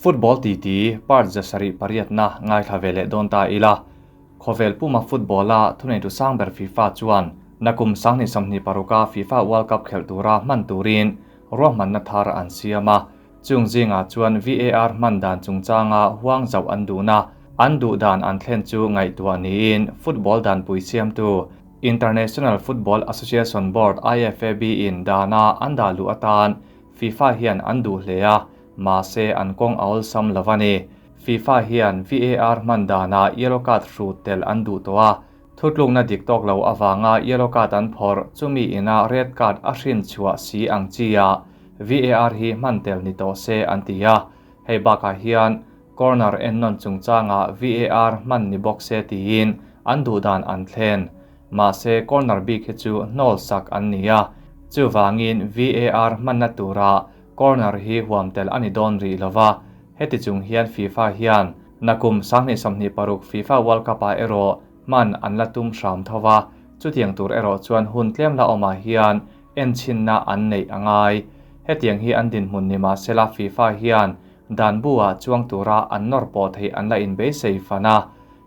Football titi part 78na ngaithla ve leh dawn ta ila. Khawvel puma football-a thuneitu sang ber FIFA chuan nakum 2026-a FIFA World Cup khelh tura hman turin ruahmanna thar an siam a. Chung zingah chuan VAR hman dan chungchanga huang zauh an duhna, an duh dan an thlen chu ngaihtuah niin football danpui siamtu International Football Association Board, IFAB, in dana an dah luh atan FIFA hian an duh hle a, mahse an kawng a awlsam lo a ni. FIFA hian VAR hman danah yellow card hrut tel an duh tawh a, thutlukna dik tawk lo avanga yellow card an phawrh chumi ina red card a hrin chhuah si ang chi ah VAR hi hman tel ni tawh se an ti a. Hei bakah hian corner ennawn chungchangah VAR hman ni bawk se tiin an duh dan an thlen. Mahse corner bik hi chu hnawl sak an ni a, chuvangin VAR hmanna tura corner hi huam tel a ni dawn rih lo va. Heti chung hian FIFA hian nakum 2026 FIFA World Cup-ah erawh hman an la tum hram tho va, chutiang tur erawh chuan hun tlem la awmah hian enchhinna an neih a ngai. Hetiang hi an dinhmun ni mahsela FIFA hian dan bu-ah chuang tura an nawr pawh theih an la inbeisei fan a.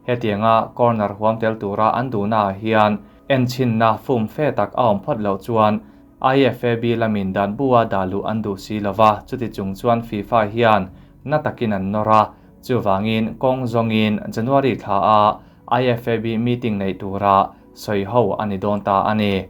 Hetianga corner huam tel tura an duhnaah hian enchhinna fum fe tak a awm phawt loh chuan IFAB lamin dan bu-a dah luh an duh si lo va, chuti chung chuan FIFA hian na takin an nawr a. Chuvangin kawng zawngin January thla a IFAB meeting neih tura sawi ho a ni dawn ta a ni.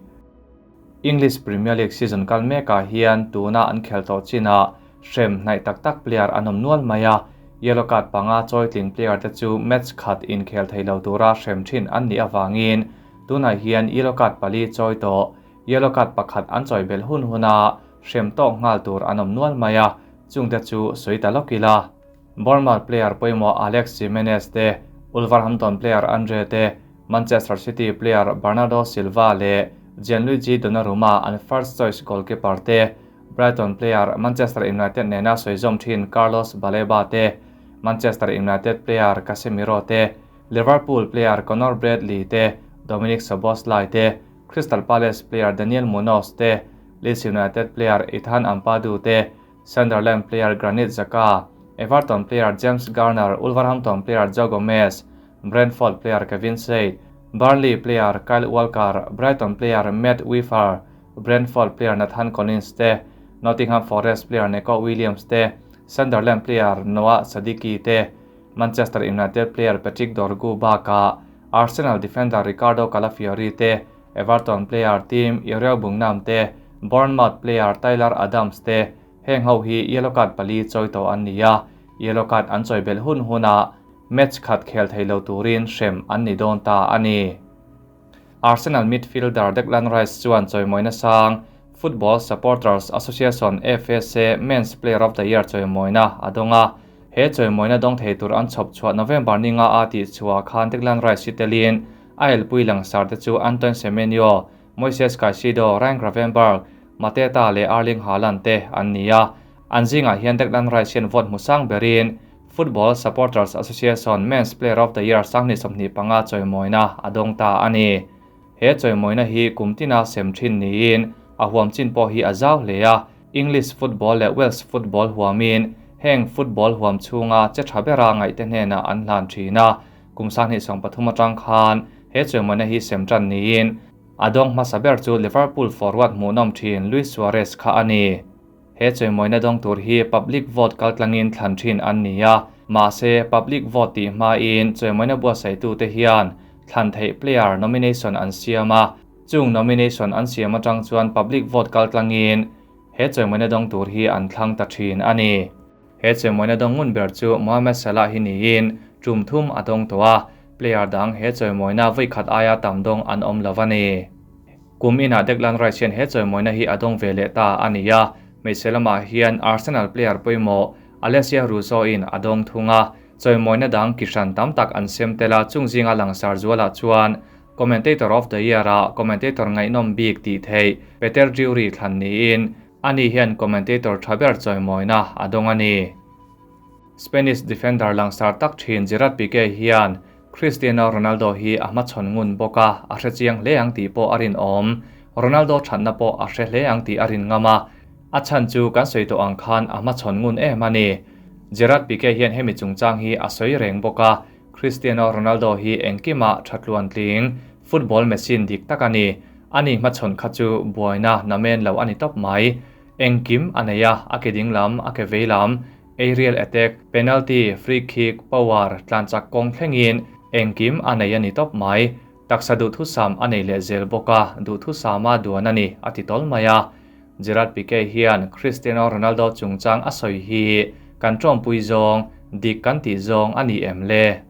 English Premier League season kal mekah hian tuna an khel tawh chinah hrem hnaih tak tak player an awm nual mai a, yellow card panga chawitling player te chu match khat inkhel thei lo tura hrem thin an nih avangin tunah hian yellow card pali chawi tawh, yellow card pakhat an chawi belh hun huna hrem tawk nghal tur an awm nual mai a, chungte chu sawi ta lawk ila. Bournemouth player pawimawh Alex Jimenez te, Wolverhampton player Andre te, Manchester City player Bernardo Silva leh Gianluigi Donnarumma an first choice goalkeeper te, Brighton player Manchester United nena sawi zawm thin Carlos Baleba te, Manchester United player Casemiro te, Liverpool player Conor Bradley te, Dominic Szoboszlai te, Crystal Palace player Daniel Munoz te, Leeds United player Ethan Ampadu te, Sunderland player Granit Xhaka, Everton player James Garner, Wolverhampton player Joe Gomez, Brentford player Kevin Schade, Burnley player Kyle Walker, Brighton player Matt Wieffer, Brentford player Nathan Collins te, Nottingham Forest player Neco Williams te, Sunderland player Noah Sadiki te, Manchester United player Patrick Dorgu bakah Arsenal defender Riccardo Calafiori te, Everton player Tim Iroegbunam te, Bournemouth player Tyler Adams te, heng ho hi yellow card pali chawi tawh an ni a, yellow card an chawi belh hun hunah match khat khel thei lo turin hrem an ni dawn ta a ni. Arsenal midfielder Declan Rice chuan chawimawina sang Football Supporters Association, FSA, Men's Player of the Year chawimawina a dawng a. He chawimawina dawng thei tur an chhawp chhuah November ni nga a tih chhuah khan Declan Rice hi telin a elpui langsar te chu Antoine Semenyo, Moises Caicedo, Ryan Gravenberch, Mateta leh Erling Haaland te an ni a. An zingah hian Declan Rice hian vote hmu sang berin Football Supporters Association Men's Player of the Year 2025 chawimawina a dawng ta a ni. He chawimawina hi kum tina sem thin niin a huam chin pawh hi a zau hle a, English football leh Welsh football huamin heng football huam chhunga che tha bera ngaihte hnenah an hlan thin a. Kum 2023 atang khan he chawimawina hi sem tan niin a dawng hmasa ber chu Liverpool forward hmuhnawm thin Luis Suarez kha a ni. He chawimawina dawng tur hi public vote kaltlangin thlan thin an ni a, mahse public vote tih hmain chawimawina buatsaihtu te hian thlan theih player nomination an siam a, chung nomination an siam atang chuan public vote kaltlangin he chawimawina dawng tur hi an thlang ta thin a ni. He chawimawina dawng ngun ber chu Mohamed Salah hi niin tum thum a dawng tawh a, player dang he chawimawina voi khat aia tam dawng an awm lo a ni. Kum inah Declan Rice hian he chawimawina hi a dawng ve leh ta a ni a, hmeichhe lamah hian Arsenal player pawimawh Alessia Russo in a dawng thung a, chawimawina dang ki hran tam tak an sem tel a, chung zinga langsar zualah chuan Commentator of the Year ah commentator ngaihnawm bik tih theih Peter Drury thlan niin ani hian commentator tha ber chawimawina a dawng a ni. Spanish defender langsar tak thin Gerard Pique hian Cristiano Ronaldo hi a hmachhawn ngun bawk a, a hre chiang hle ang tih pawh a rinawm. Ronaldo thatna pawh a hre hle ang tih a rin ngam a, a chhan chu kan sawi tawh ang khan a hmachhawn ngun em a ni. Gerard Pique hian hemi chungchang hi a sawi reng bawk a, Cristiano Ronaldo hi engkimah tha tluantling, football machine dik tak a ni. Ani hmachhawn kha chu buaina namen lo a ni tawp mai. Engkim a nei a, a ke dinglam, a ke veilam, aerial attack, penalty, free kick, power, tlanchak kawng thlengin engkim a nei a ni tawp mai. Taksa duhthusam a nei leh zel bawk a, duhthusama duan a ni, a ti tawl mai a. Gerard Pique hian Cristiano Ronaldo chungchang a sawi hi kan tawmpui zawng, dik kan tih zawng a ni em le?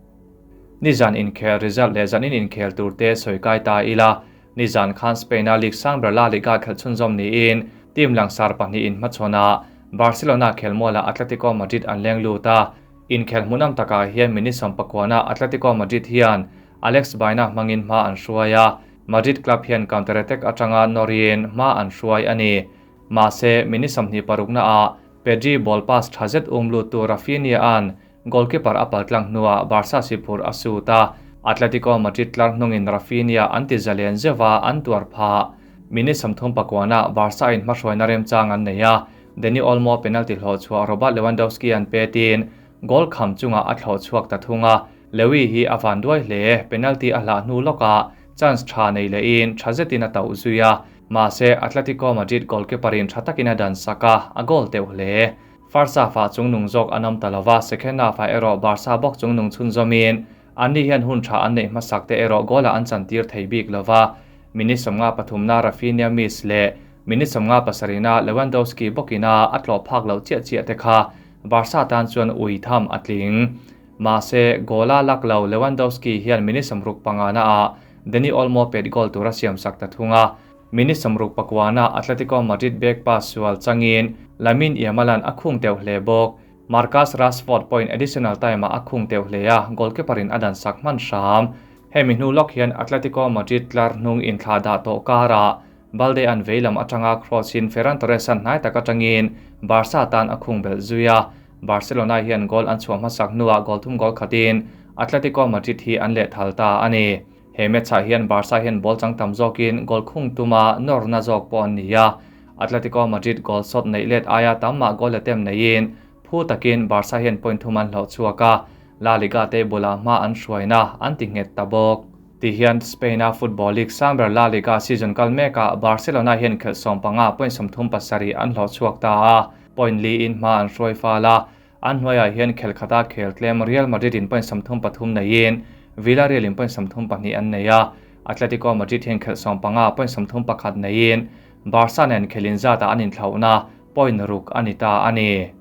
Nizan inkhel result leh zanin inkhel tur te sawi kai ta ila, nizan khan Spain-a league sang ber La Liga khelh chhunzawm niin team langsar pahnihin hmachhawnah Barcelona khelmualah Atletico Madrid an leng lut a. Inkhel hmuhnawm takah hian minute sawmpakuana Atletico Madrid hian Alex Baena hmangin hma an hruai a, Madrid club hian counter-attack atanga nawrin hma an hruai a ni. Mahse, minute 26 naah Pedri ball pass tha zet um lut tu Rafinha-a'n goalkeeper a paltlang hnuah Barca si phur a sut a, Atletico Madrid tlar hnungin Rafinha an ti zalen zeuha an tuar phah. Minute 39 naah Barca in hmahruaina remchang an nei a, Dani Olmo penalty hlawh chhuah Robert Lewandowski an petin goal kham chunga a thlawh chhuak ta thung a, Lewi hi a van duai hle, penalty a hlah hnu lawkah chance tha nei lehin tha zetin a tauh zui a, mahse Atletico Madrid goalkeeper in tha takin a dan sak a, a goal teuh hle. First half-ah chungnung zawk an awm ta lova, second half-ah erawh Barca bawk chungnung chhunzawmin anni hian hun tha an neih hmasak te erawh goal-ah an chantir thei bik lova. Minute 53 na Rafinha miss leh minute 57 na Lewandowski bawkina a tlawh phak lo chiah chiah te kha Barca tan chuan ui tham a tling. Mahse, goal-a lak lo Lewandowski hian minute 65 na ah Dani Olmo pet goal tura siam sak ta thung a. Minute 69 na Atletico Madrid back pass sual changin Lamine Yamal-an a khung teuh hle bawk. Marcus Rashford point additional time a khung teuh hle a, goalkeeper in a dan sak hman hram. Hemi hnu lawk hian Atletico Madrid tlar hnung in thla dah tawh kara Balde an veilam atanga cross in Ferran Torres an hnai tak atangin Barca tan a khung bel zuia. Barcelona hian goal an chhuah hmasak hnuah goal thum goal khatin Atletico Madrid hi an leh thal ta a ni. He match-ah hian Barca hian ball chang tam zawkin goal khung tuma nawrna zawk pawh an ni a. Atletico Madrid goal shot neih let aia tamah goal attempt neiin phu takin Barca hian point thum an hlawh chhuak a. La Liga te bula hma an hruaina an ti nghet ta bawk. Ti hian Spain-a Football League sang ber La Liga season kal mekah Barcelona hian khelh 15 point 37 an hlawh chhuak ta a. Point li in hma an hruai fal a. An hnuaiah hian khel khata khel tlem Real Madrid in point 33 neiin Villarreal in point 32 an nei a. Atletico Madrid hian khelh 15 point 31 neiin Barca nen khelin zata an inthlauhna point ruk ani ta a ni.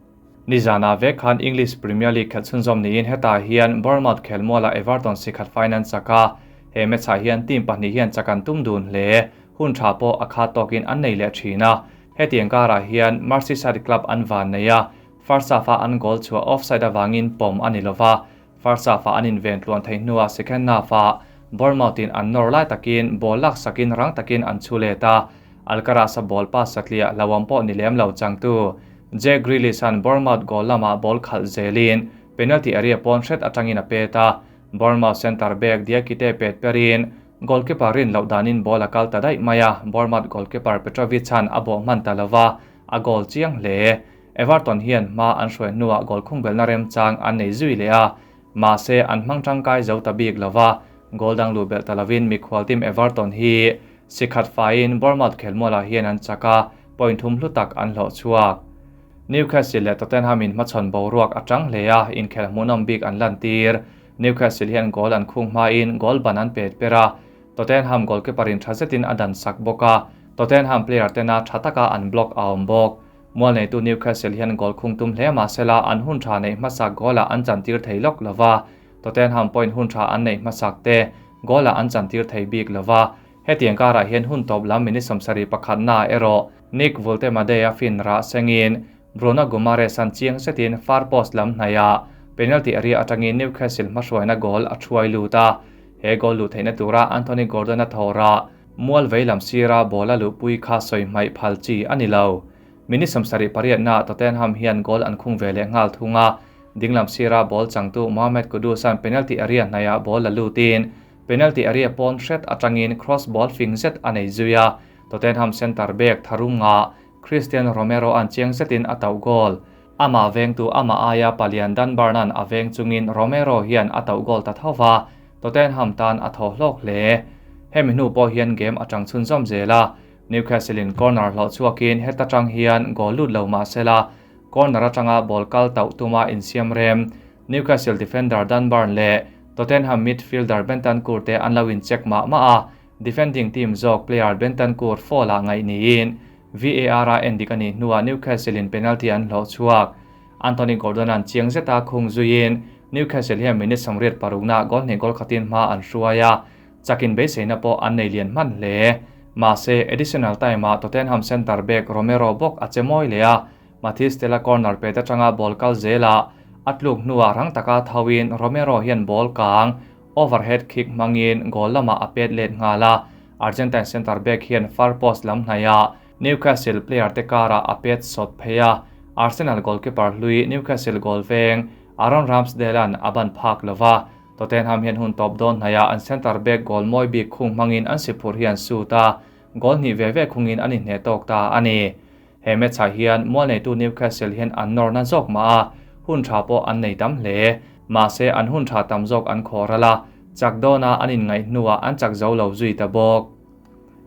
Nizana vek khan English Premier League khelh chhunzawm niin hetah hian Bournemouth khelmuala Everton sikhat finance chaka. He match-ah hian team pahnih hian chakan tum dun hle. Hun tha pawh a kha tawkin an nei leh thin a. Hetiang karah hian Merseyside club an van nei a. First half-ah an goal chhuah offside awangin pawm ani lova. First half-ah an inven tluan thei hnuah second half-ah Bournemouth in an nawr lai takin ball lak sakin rang takin an chu let a. Alcaraz a ball pass satliah hlauhawm pawh ni lem lo changtu Jack Grealish an Bournemouth goal lamah ball khalh zelin penalty area pawn hret atangin a pet a. Bournemouth center back Diakite pet perin goalkeeper rin loh danin ball a kal ta daih mai a. Bournemouth goalkeeper Petrovic han a bawh hman ta lova, a goal chiang hle. Everton hian hma an hruai hnuah goal khung belna remchang an nei zui leh a. Mahse an hmang tangkai zo ta bik lova, goal dang lu bel ta lovin mikhual team Everton hi sikhat faiin Bournemouth khelmualah hian an chaka point thum hlu tak an hlawh chhuak. Newcastle leh Tottenham in hmachhawn boruak atang hle a, inkhel hmuhnawm bik an lan tir. Newcastle hian goal an khung hmain goal ban an pet per a. Tottenham goalkeeper in tha zetin a dan sak bawk a. Tottenham player tena tha taka an block a awm bawk. Mual neitu Newcastle hian goal khung tum hle mahsela an hun tha neih hmasak goal-ah an chantir thei lawk lova. Tottenham point hun tha an neih hmasak te goal-ah an chantir thei bik lova. Hetiang karah hian hun tawp lam minute 71 na erawh Nick Woltemade a fin rah sengin Bruno Guimaraes an chiang zetin far post lam hnaia penalty area atangin Newcastle hmahruaina goal a thuai lut a. He goal lu theihna tura Anthony Gordon a thawra mual veilam sira ball a luhpui kha sawi hmaih phal chi ani lo. Minute 78 na Tottenham hian goal an khung ve leh nghal thunga. Dinglam sira ball changtu Mohamed Kudus an penalty area hnaia ball la lutin penalty area pawn hret atangin cross ball fing zet a nei zuia. Tottenham center back tharunga Cristian Romero an chiang zetin a tauh goal. Amah vengtu amah aia palian Dan Burn-a'n a veng chungin Romero hian a tauh goal ta tho va, Tottenham tan a thaw hlawk hle. Hemi hnu pawh hian game a tang chhunzawm zel a, Newcastle in corner hlawh chhuakin heta tang hian goal lut lo mah sela, corner atanga ball kal tauh tuma insiam rem Newcastle defender Dan Burn leh Tottenham midfielder Bentancur te an lo incheck mah mah a, defending team zawk player Bentancur foul ah ngaih niin VAR a endik a nih hnuah Newcastle in penalty an hlawh chhuak. Anthony Gordon-a'n chiang zeta khung zuiin Newcastle hian minute 86 na goal hnih goal khatin hma an hruai a, chakin beiseina pawh an nei lian hman hle. Mahse, additional time-ah Tottenham centre back Romero bawk a che mawi leh a, Mathys Tel-a corner pet atanga ball kal zela a tluk hnuah rang taka thoin Romero hian ball kang overhead kick hmangin goal lamah a pet let nghal a, Argentine centre back hian far post lam hnaihah Newcastle player te karah a pet sawt phei a, Arsenal goalkeeper hlui Newcastle goal veng Aaron Ramsdale-a'n a ban phak lova, Tottenham hian hun tawp dawn hnaihah an centre back goal mawi bik khung hmangin an si phur hi an sut a, goal hnih ve ve khungin an inhneh tawk ta a ni. He match-ah hian mual neitu Newcastle hian an nawrna zawk mah a, hun tha pawh an nei tam hle. Mahse, an hun tha tam zawk an khawh ral a, chak dawna an inngaih hnuah an chak zo lo zui ta bawk.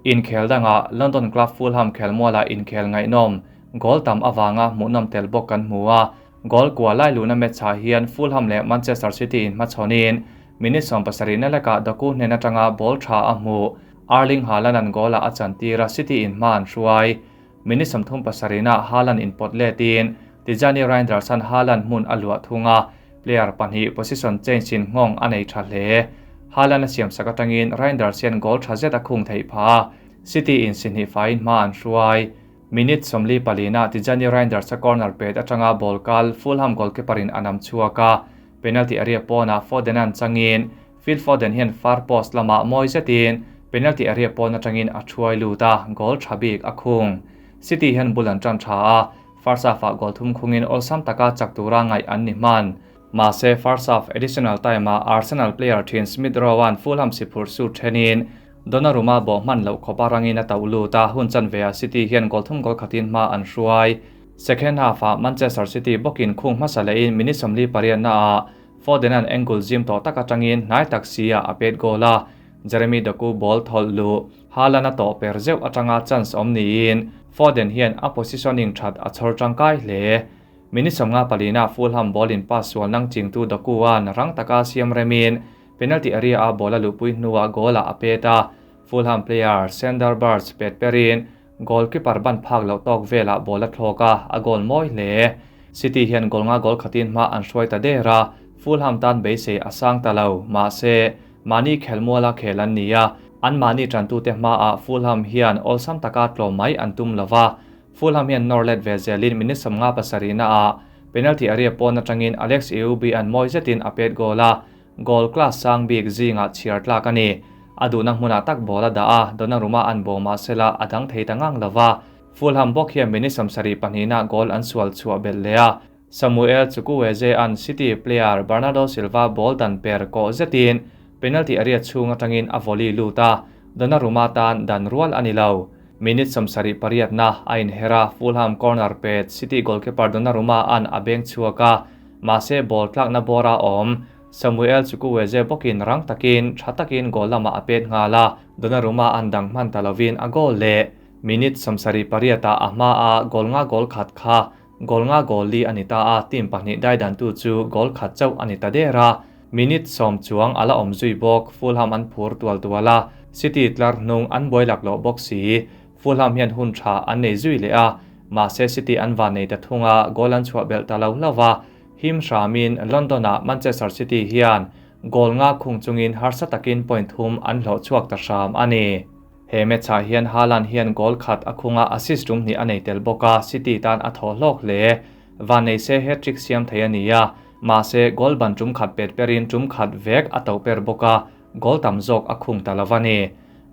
Inkhel dangah London club Fulham khelmualah inkhel ngaihnawm, goal tam avanga hmuhnawm tel bawk kan hmu a, goal kua lai luhna match-ah hian Fulham leh Manchester City inhmachhawnin minute 70 na lekah Doku hnen atanga ball tha a hmu. Erling Haaland-a'n goal-ah a chantir a, City in hma an hruai. Minute 37 na Haaland inpawt letin Tijjani Reijnders-a'n Haaland hmun a luah thung a, player pahnih position change in nghawng a nei tha hle. Haaland a siam sak atangin Reijnders hian goal tha zet a khung theih phah a, City in si hnih faiin hma an hruai. Minute 44 na Tijjani Reijnders-a corner pet atanga ball kal Fulham goalkeeper in a nam chhuak a, penalty area pawnah Foden-a'n changin Phil Foden hian far post lamah mawi zetin penalty area pawn atangin a thuai lut a, goal tha bik a khung. City hian bul an tan tha a, first half-ah goal thum khungin awlsam taka chak tura ngaih an ni hman. Mahse, first half additional time-ah Arsenal player thin Smith Rowe-a'n Fulham si phur su thenin Donnarumma bawh hman loh khawpa rangin a tauh lut a, hun chanve-ah City hian goal thum goal khatin hma an hruai. Second half-ah Manchester City bawkin khung hmasa lehin minute 48 na-ah Foden-a'n angle zim tawh tak atangin hnai tak si-ah a pet goal a, Jeremy Doku ball thawlh luh Haaland a tawh per zeuh atanga chance awm niin Foden hian a positioning that a chhawr tangkai hle. Minute 54 na Fulham ball in pass sual nang chingtu Doku-a'n rang taka siam remin penalty area-a ball a luhpui hnuah goal-ah a pet a, Fulham player Sander Berge pet perin goalkeeper ban phak loh tawk velah ball a thlawk a, a goal mawi hle. City hian goal nga goal khatin hma an hruai ta der a, Fulham tan beisei a sang ta lo, mahse, mahni khelmuala khel an ni a, an mahni tantute hmaah Fulham hian awlsam taka tlawm mai an tum lova, Fulham hian nawr let ve zelin minute 57 na-ah penalty area pawn atangin Alex Iwobi an mawi zetin a pet goal a, goal class sang bik zingah chhiar tlak a ni. A duhna hmunah tak ball a dah a, Donnarumma an bawh mahsela a dang thei ta ngang lova, Fulham bawk hian minute 72 na goal an sual chhuah belh leh a, Samuel Chukwueze an City player Bernardo Silva ball dan per kawh zetin penalty area chhung atangin a volley lut a, Donnarumma tan dan rual a ni lo. Minute 78 na a inher a, Fulham corner pet City goalkeeper Donnarumma an a beng chhuak a, mahse ball tlakna bawra awm Samuel Chukwueze bawkin rang takin tha takin goal lamah a pet nghal a, Donnarumma an dang hman ta lovin a goal leh. Minute 78 ah a hma a goal nga goal khat kha goal nga goal li a ni ta a, team pahnih dai dan tu chu goal khat chauh a ni ta der a, minute 10 chuang ala awm zui bawk. Fulham an phur tual tual a, City tlar hnung an buai lak loh bawk si. Fulham hian hun tha an nei zui leh a, mahse City an van nei ta thunga goal an chhuah belh ta lo hlauh him hramin London-ah Manchester City hian goal nga khung chungin harsa takin point thum an hlawh chhuak ta hram a ni. He match-ah hian Haaland hian goal khat a khunga assist tum hnih a nei tel bawk a, City tan a thaw hlawk hle. Van nei se hat-trick siam thei a ni a, mahse goal ban tum khat pet perin tum khat vek a to per bawk a, goal tam zawk a khung ta lova ni.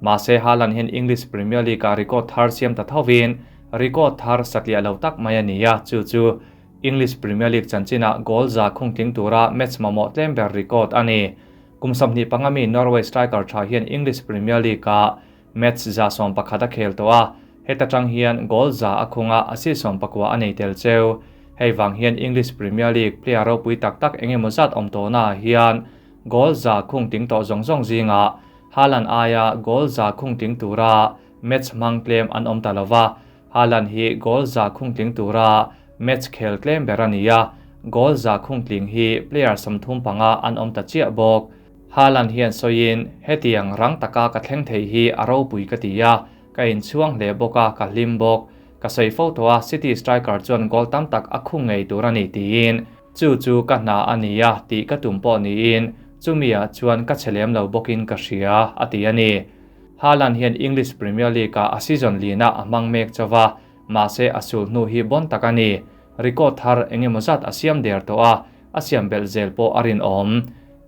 Mahse Haaland hian English Premier League-ah record thar siam ta thovin record thar satliah lo tak mai a ni a, chu chu English Premier League chanchinah goal za khung tling tura match mamawh tlem ber record a ni. Kum 25 mi Norway striker tha hian English Premier League-ah match za 11 a khel tawh a, heta tang hian goal za a khunga assist 19 a nei tel cheu. Hei vang hian English Premier League player ropui tak tak eng emaw zat awm tawhnaah hian goal za khung tling tawh zawng zawng zingah Haaland aia goal za khung tling tura match hmang tlem an awm ta lo va, Haaland hi goal za khung tling tura match khel tlem ber a ni a, goal za khung tling hi player 35 an awm ta chiah bawk. Haaland hian sawiin, Hetiang rang taka ka thleng thei hi a ropui ka ti a, ka inchhuang hle bawk a, ka hlim bawk. Ka sawi fo tawh a, City striker chuan goal tam tak a khung ngei tur a ni tiin, Chu chu ka hna a ni a tih ka tum pawh niin chumi-ah chuan ka che lem lo bawkin ka hria, a ti a ni. Haaland hian English Premier League-ah a season lina a hmang mek chauh a, mahse a sul hnu hi bon tak a ni. Record thar eng emaw zat a siam der tawh a, a siam belh zel pawh a rinawm.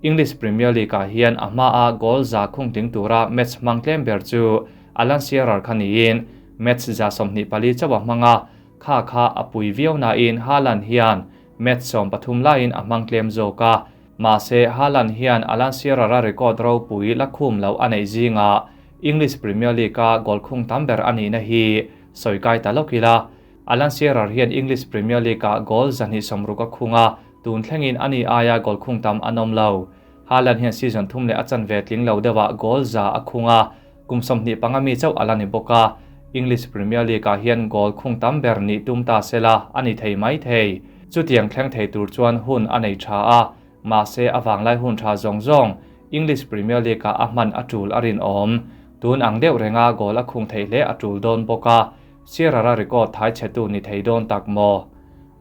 English Premier League-ah hian a hmaa goal za khung tling tura match hmang tlem ber chu Alan Shearer kha niin match 24 chauh a hmang a, Kha kha a pui viau nain Haaland hian match 13 laiin a hmang tlem zawk a, mahse Haaland hian Alan Shearer-a record ropui la khum loh a neih zingah English Premier League-a goal khung tam ber a nihna hi sawi kai ta lawk ila. Alan Shearer hian English Premier League-ah goal 260 a khung a, tun thlengin ani aia goal khung tam an awm lo. Haaland hian season thum leh a chanve tling lo deuhah goal za a khung a, Kum 25 mi chauh a la ni bawk a, English Premier League-ah hian goal khung tam ber nih tum ta se la a ni thei mai thei. Chutiang thleng thei tur chuan hun a nei tha a, mahse a vanglai hun tha zawng zawng English Premier League-ah a hman a tul a rinawm. Tun ang deuh renga goal a khung theih hle a tul dawn bawk a, Shearer-a record thai chhetu ni thei dawn tak maw?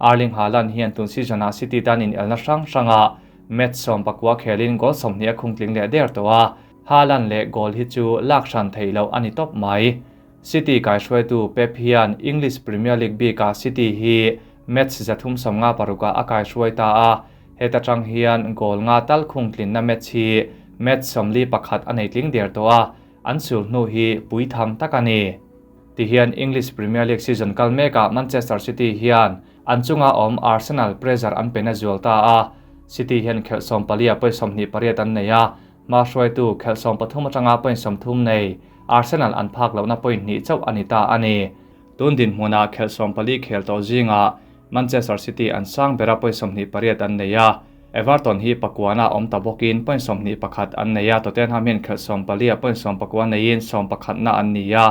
Erling Haaland hian tun season-ah City tan inelna hrang hrangah match 19 khelin goal 20 a khung tling leh der tawh a, Haaland leh goal hi chu lak hran theih loh a ni tawp mai. City kaihruaitu Pep hian English Premier League bikah City hi match 356 ah a kaihruai ta a, heta tang hian goal nga tal khung tlinna match hi match 41 a nei tling der tawh a, an sul hnu hi pui tham tak a ni. Tihian English Premier League season kal mekah Manchester City hian an chunga awm Arsenal pressure an pe na zual ta a, City hian khelh 14 ah point 28 an nei a, Hma hruaitu khelh 13 atanga point 30 nei Arsenal an phak lohna point hnih chauh a ni ta a ni. Tun dinhmunah khelh 14 khel tawh zingah Manchester City an sang bera point 28 an nei a, Everton hi pakuana awm ta bawkin point 21 an nei a, Tottenham hian khelh 14 ah point 19 neiin 11na an ni a,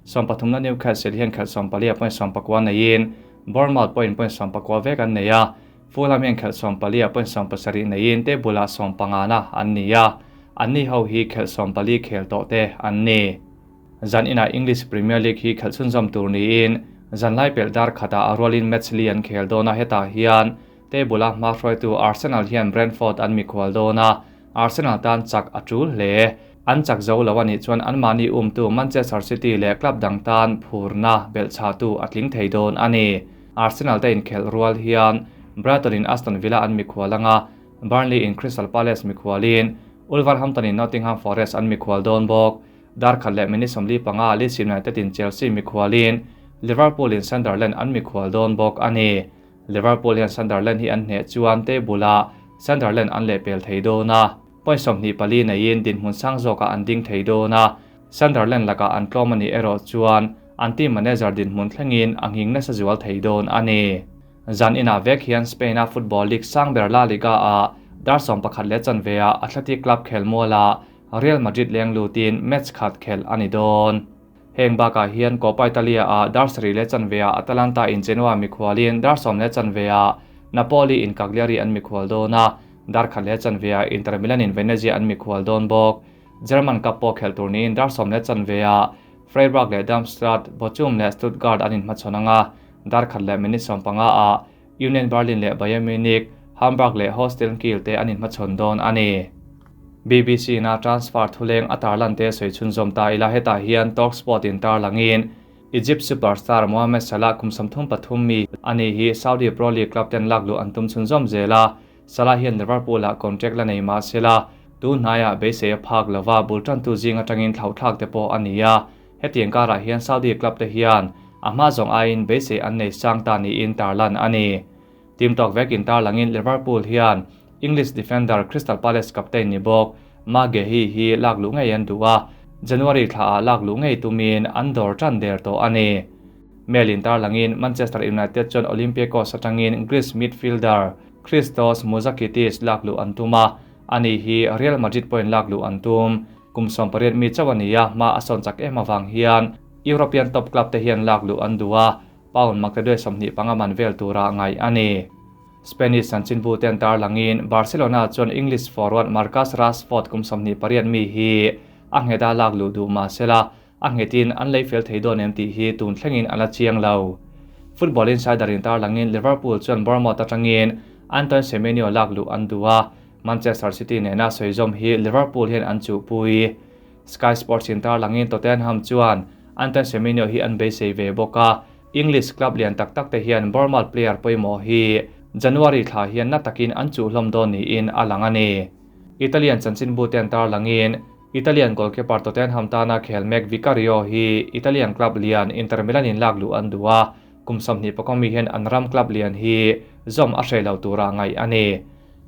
13na Newcastle hian khelh 14 ah point 19 neiin Bournemouth pawhin point 19 vek an nei a, Fulham hian khelh 14 ah point 70 neiin table ah 15na an ni a, anni ho hi khelh 14 khel tawh te an ni. Zan inah English Premier League hi khelh chhunzawm tur niin zanlai pelh dar khatah a rualin match li an khel dawn a, hetah hian table a hma hruaitu Arsenal hian Brentford an mikhual dawn a, Arsenal tan chak a tul hle. An chak zo lo a nih chuan anmahni umtu Manchester City leh club dang tan phurna belhchhahtu a tling thei dawn a ni. Arsenal te inkhelh rual hian Brighton in Aston Villa an mikhual anga, Burnley in Crystal Palace mikhualin Wolverhampton in Nottingham Forest an mikhual dawn bawk. Dar khat leh minute 45 Leeds United in Chelsea mikhualin Liverpool in Sunderland an mikhual dawn bawk a ni. Liverpool hian Sunderland hi an hneh chuan table ah Sunderland an lehpel thei dawn a, point 24 neiin dinhmun sang zawkah an ding thei dawn a, Sunderland lakah an tlawm a nih erawh chuan an team manager dinhmun thlengin a nghing nasa zual thei dawn a ni. Zan inah vek hian Spain-a football league sang ber La Liga-ah dar 11 leh chanve-ah Athletic Club khelmualah Real Madrid leng lutin match khat khelh a ni dawn. Heng bakah hian Copa Italia-ah dar 7 leh chanve-ah Atalanta in Genoa mikhualin dar 10 leh chanve-ah Napoli in Cagliari an mikhual dawn a, dar khat leh chanve-ah Inter Milan in Venezia an mikhual dawn bawk. German Cup pawh khelh tur niin dar 10 leh chanve-ah Freiburg leh Darmstadt, Bochum leh Stuttgart an inhmachhawn anga, dar khat leh minute 15 ah Union Berlin leh Bayern Munich, Hamburg leh Holstein Kiel te an inhmachhawn dawn a ni. BBC na transfer thuleng a tarlan te sawi chhunzawm ta ila hetah hian Talksport in tarlangin Egypt superstar Mohamed Salah kum 33 mi ani hi Saudi Pro League club ten lakluh an tum chhunzawm zel a, Salah hian Liverpool ah contract la nei mah sela tu hnaiah beisei a phak lova bul tantu zing atangin thlauhthlak te pawh a ni a, hetiang karah hian Saudi club te hian a hma zawng aiin beisei an nei sang ta niin tarlan a ni. Team talk vekin tarlangin Liverpool hian English defender Crystal Palace captain ni bawk Marc Guehi hi lakluh ngei an duh a, January thla ah lakluh ngei tumin an dawr tan der tawh a ni. Mail in tarlangin Manchester United chuan Olympiacos atangin Greece midfielder Christos Mouzakitis lakluh an tum a, ani hi Real Madrid pawhin lakluh an tum. Kum 18 mi chauh a ni a, hma a sawn chak em avang hian European top club te hian lakluh an duh a, pound maktaduai 25 man vel tura ngaih a ni. Spanish chanchinbu ten tarlangin Barcelona chuan English forward Marcus Rashford kum 28 mi hi a ngheta lakluh duh mahsela a nghetin an lei fel thei dawn em tih hi tun thlengin a la chiang lo. Football Insider in tarlangin Liverpool chuan Bournemouth atangin Antoine Semenyo lakluh an duh a, Manchester City nena sawizawm hi Liverpool hian an chuhpui. Sky Sports in tarlangin Tottenham chuan Antoine Semenyo hi an beisei ve bawk a, English club lian tak tak te hian Bournemouth player pawimawh hi January thla hian na takin an chuhhlawm dawn niin a lang a ni. Italian chanchinbu ten tarlangin Italian goalkeeper Tottenham tana khel mek Vicario hi Italian club lian Inter Milan in lakluh an duh a, kum 25 mi hian an ram club lian hi zawm a hreh lo tura ngaih a ni.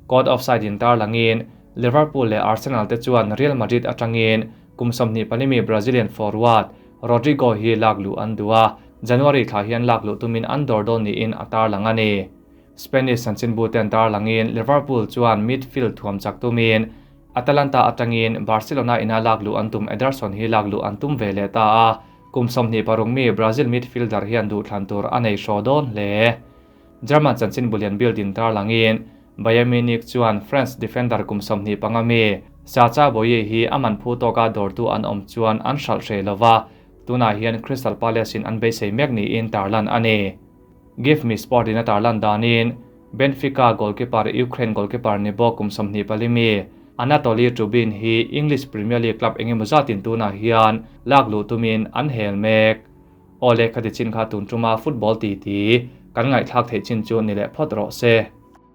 Caught offside in tarlangin Liverpool leh Arsenal te chuan Real Madrid atangin kum 24 mi Brazilian forward Rodrygo hi lakluh an duh a, January thla hian lakluh tumin an dawr dawn niin a tarlang a ni. Spanish chanchinbu ten tarlangin Liverpool chuan midfield thuam chak tumin Atalanta atangin Barcelona ina lakluh an tum Ederson hi lakluh an tum ve leh ta a, kum 26 mi Brazil midfielder hian duh thlan tur a nei hraw dawn hle. German chanchinbu lian Bild in tarlangin Bayern Munich chuan France defender kum 25 mi Sacha Boey hi a man phu tawka dawrtu an awm chuan an hralh hreh lova, tunah hian Crystal Palace in an beisei mek niin tarlan a ni. Give Me Sport in a tarlan danin Benfica goalkeeper Ukraine goalkeeper ni bawk kum 24 mi Anatoly Trubin hi English Premier League club engemaw zatin tunah hian lakluh tumin an hel mek. Awle khati chin kha tun tuma football ti ti kan ngaihthlak theih chin chu ni leh phawt rawh se.